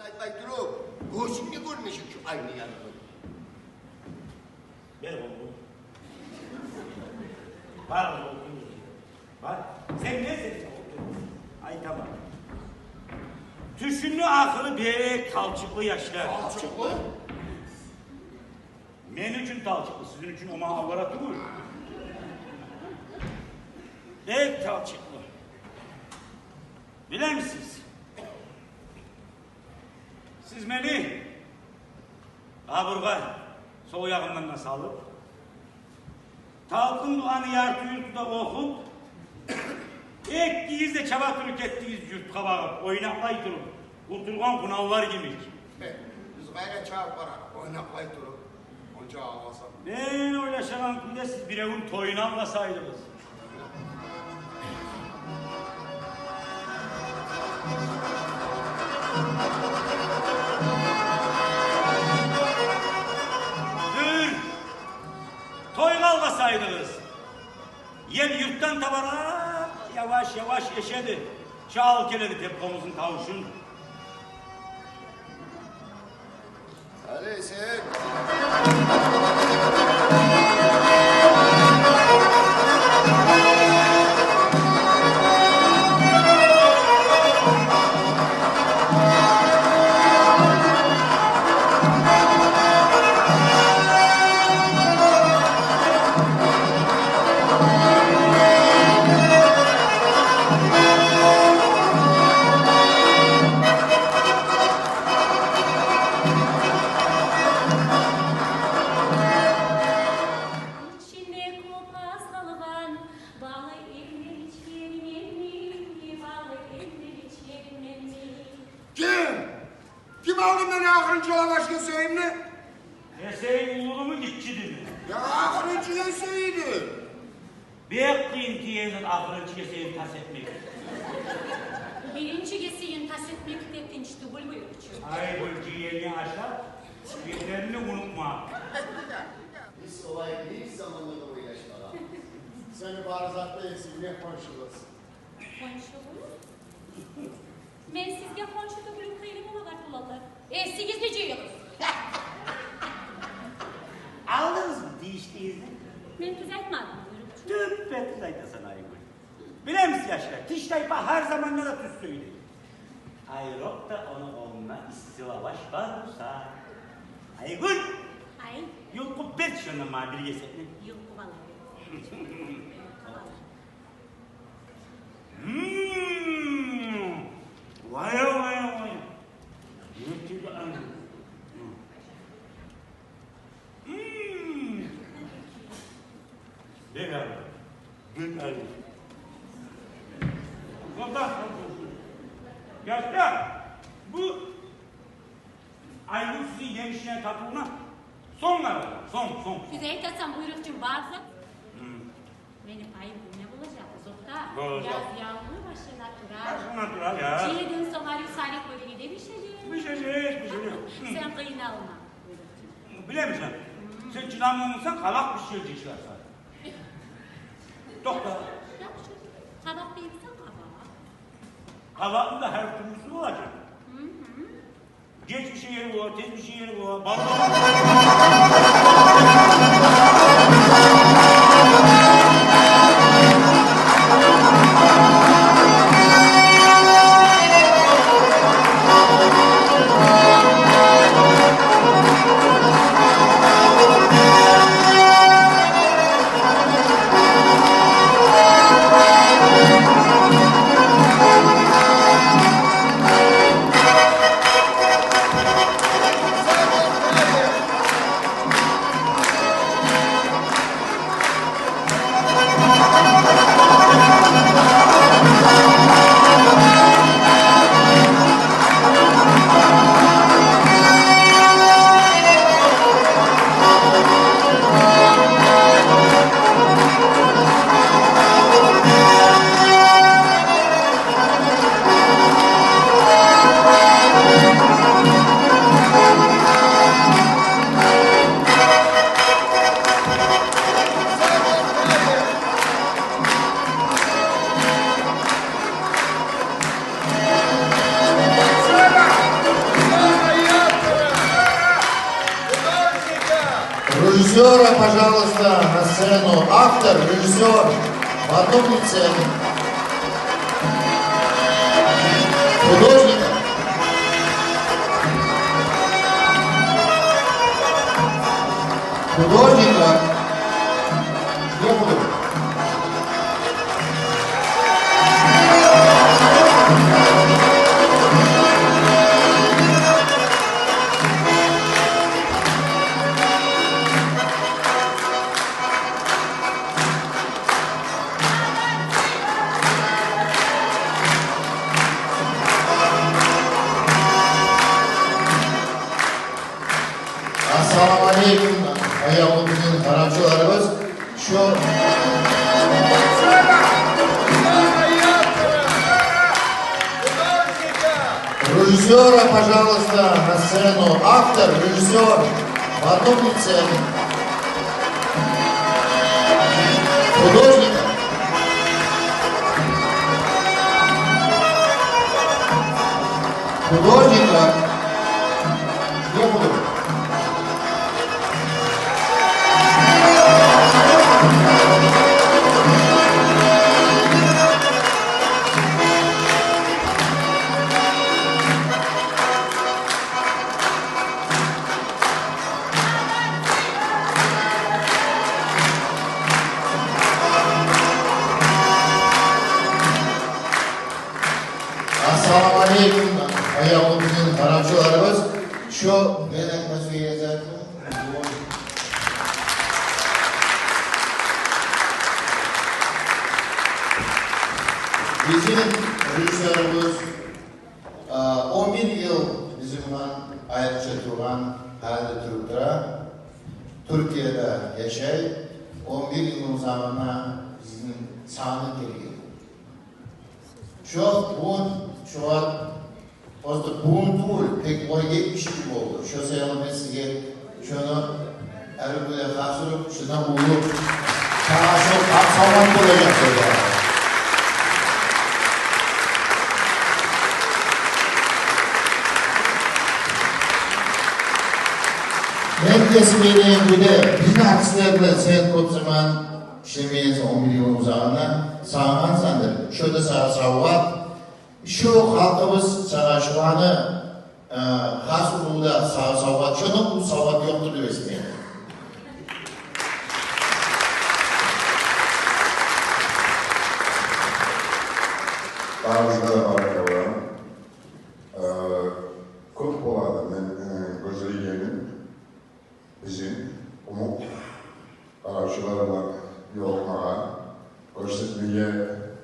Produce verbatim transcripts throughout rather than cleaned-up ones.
Айтмай туруп, гёзюнге гёрмешик шу айны янын. Бер къолну. Бар, къолну. Бар. Сен не сен? Айтаман. Тюшюню ахыры бек талчыкълы, яшлар. Талчыкълы? Мен учун талчыкълы, сизин учун о магъа авара тюгюл. Бек талчыкълы. Билемисиз? Сиз мени къабургъа сол ягъымдан да салып, талкъын дуаны ярты юртда охуп, экигиз де чаба туруп гетдигиз юртгъа багъып, ойнакълай туруп, къутулгъан къуналлар йимик. Биз къайда чабып барабыз, ойнакълай туруп, онча алгъасап. Мен ойлашагъан кюйде сиз биревню тоюна алгъасайдыгъыз. Дюр, тойгъа алгъасайдыгъыз. Ел-юртдан табаракъ яваш-яваш эшеди чал гелени деп къомузну тавушун. Алейсем. Ичинде кёп аз къалгъан балы эмден ичерменми, балы эмден ичерменми? Ким? Ким алды мени ахырынчы лаваш гесегимни? Гесегинг уллудуму, гиччидими? Я, ахырынчы гесегиди. Бек къыйын тиеген зат ахырынчы гесегин тас этмек. Биринчи гесегин тас этмек де тынч тюгюл, буюрчу. Айгюл, жыйынгны ашап, гесегингни унутма. Биз олай бир заманда да ойлашмагъанбыз. Сени бары затда эсигине хоншубуз. Хоншугъуз? Мен сизге хоншу тюгюл, къыйры бола бардылар. Эсигизни жыйыгъыз. Алдыгъызмы тийишлигизни? Мен тюз айтмадыммы, буюрчу? Тюппе-тюз айтасан, Айгюл. Билемисиз, яшлар, тиштайпа гьар заманда да тюз сёйлей. Айрокъда ону къолунда исси лаваш бар буса. Айгюл! Ай. Юлкъуп бер шондан магъа бир гесекни. Юлкъуп алайым. Юлкъуп алайым. Мм. Вай, вай, вай. Нетип аны. Мм. Бек арив. Бек арив. Къурбан болсун. Яшлар, бу Айгюл сизин емишине, татывуна сонг къарагъыз, сонг, сонг. Сиз айтасан, буйрукъчу, бар зат. Мм. Мени пайым не болажакъ, узукъда? Болажакъ. Яз яллы башлана тура. Башлана тура, я. Жыйындан сонг арив салып бёрюге де бишежек. Бишежек, бишежек. Сен къыйналма, буйрукъчу. Билемисен, сен чыдамлы болмасанг, къабакъ бишежек чыгъарсан. Токъта. Яхшы. Къабакъ деймисен, къабакъ. Къабакъны да гьар тюрлюсю болажакъ. Геч бишеген бола, тез бишеген бола. Баллар. Режиссёра, пожалуйста, на сцену. Автор, режиссёр в одном лице. Художника. Художника. Где художник? Ассаламу алейкум, аявлу бизин къаравчуларыбыз. Шо режиссёра, пожалуйста, на сцену. Автор, режиссёр в одном лице. Художника. Художника. Где художник? Ассаламу алейкум, аявлу бизин къаравчуларыбыз. Шо гелген масуязатны бизин режиссёрубуз, а, он бир йыл бизин булан айрыча тургъан гьалда туруп тура. Туркияда яшай. Он бир йылны узагъына бизин саны гелген. Шо бугюн, шо вакъти, просто бугюн тюгюл, тек олай гетмиш йыл болду. Шо саялы мен сизге шону гьар биревге хас уруп, шундан уллу сагъа шо къаршылыкъ болажакъ деп. Мен эсиме гелеген кюйде, бизин артистлер булан сен кёп заман ишлемегенсен, он бир йылны узагъына, сагъынгъансандыр. Шо да сагъа савгъат. Шо халкъыбыз сагъа шоланы, э, хас уллу да сагъа савгъат, шондан уллу савгъат ёкъдур деп эсиме гелди. Барыгъызгъа да баракалла. Э, кёп болады мен, э, гёзлейгеним. Бизин къумукъ къаравчулар булан ёлукъмагъа, гёрсетмеге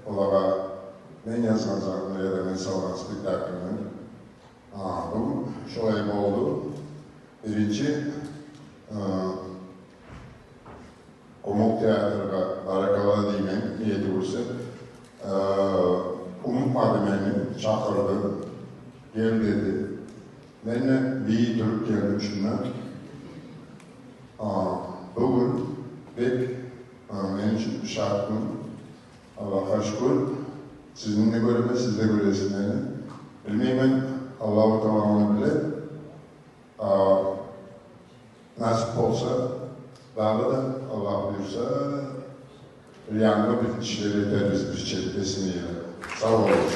олагъа мен язгъан затны яда мен салгъан спектакльни. А, бу шолай болду. Биринчи, э, къумукъ театргъа баракалла деймен, ниети буса, э, унутмады мени, чакъырды, гел деди. Мен де бийий туруп гелдим шунда. А, бугюн бек, а, мен учун шат гюн. Аллагьгъа шюкюр. Сизин де гёремен, сиз де гёресиз мени. Билмеймен, Аллагьу Таала ону биле. А, насип болса, дагъы да, Аллагь буюрса, янгы бир ишлер этербиз бирче деп эсиме геле. Сав болугъуз.